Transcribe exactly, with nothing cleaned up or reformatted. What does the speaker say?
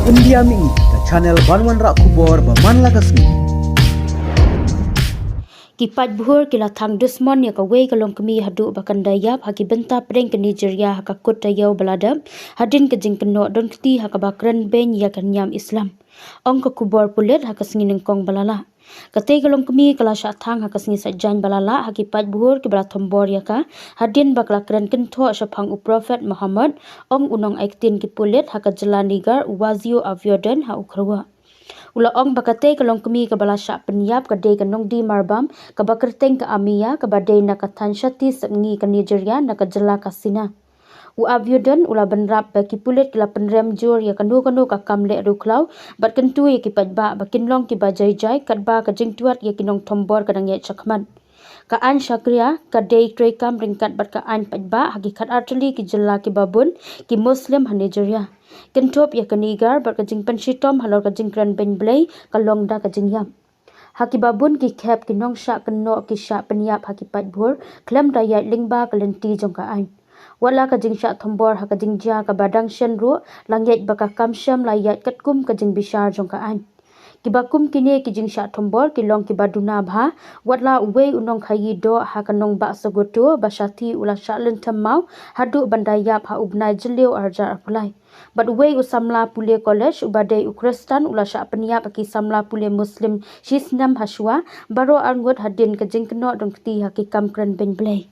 India Mih, ka channel ban wanrah khubor ba man la ka sngi. Ki paidbah ki la thang dusmon ïa kawei ka longkmie haduh ba kan da ïap ha ki bynta pdeng ka Nigeria ha ka kut taïew ba la dep, hadien ka jingkynnoh donkti ha kaba kren beiñ ïa ka niam Islam. Ong ka khubor pulit ha ka sngi nyngkong ba la lah. Katei ka longkmie ka la shah thang ha ka sngi Saitjaiñ ba la lah ha ki paidbah kiba la thombor ïa ka, hadien ba ka la kren kynthoh shaphang u Prophet Muhammad, ong u nongai ktien ki pulit ha ka jylla Niger, u Wazio Aviodun, ha u kyrwoh. U la ong ba katei ka longkmie kaba la shah pynïap ka dei ka nongdie marbam kaba kyrteng ka Amiya, kaba dei na ka thaiñ Shatti Sepngi ka Nigeria, na ka jylla Katsina. U Aviodun u la bynrap ba ki pulit ki la pynrem jur ïa kano kano ka kam leh riewkhlaw, bad kyntu ïa ki paidbah ba kin long kiba jai jai katba ka jingtwad ïa ki nongthombor ka dang ïaid shakhmat. Ka aiñ Sharia ka dei treikam ryngkat bad ka aiñ paidbah ha ki khatar tylli ki jylla kiba bun ki Muslim ha Nigeria. Kynthup ïa ka Niger bad ka jingpynshitom halor ka jingkren beiñ Blei ka long da ka jingïap. Ha kiba bun ki khep ki nongshah kynnoh ki shah pynïap ha ki paidbah khlem da ïaid lyngba ka lynti jong ka aiñ. Wat la ka jingshah thombor ha ka jingjia kaba dang shen ruh, la ngeit ba ka kam shem la ïaid katkum ka jingbishar jong ka aiñ. Kiba kum kine ki jingshah thombor ki long kiba duna bha, wat la uwei u nongkhaïi doh ha ka nongbah Sokoto ba shathie u la shah lynthem maw haduh ban da ïap ha u bnai Jylliew arhajar arphew lai. Bad uwei u samla pule college uba dei u Khristan u la shah pynïap ha ki samla pule Muslim shisnem hashwa, baroh arngut hadien ka jingkynnoh donkti ha ki kam kren beiñ Blei.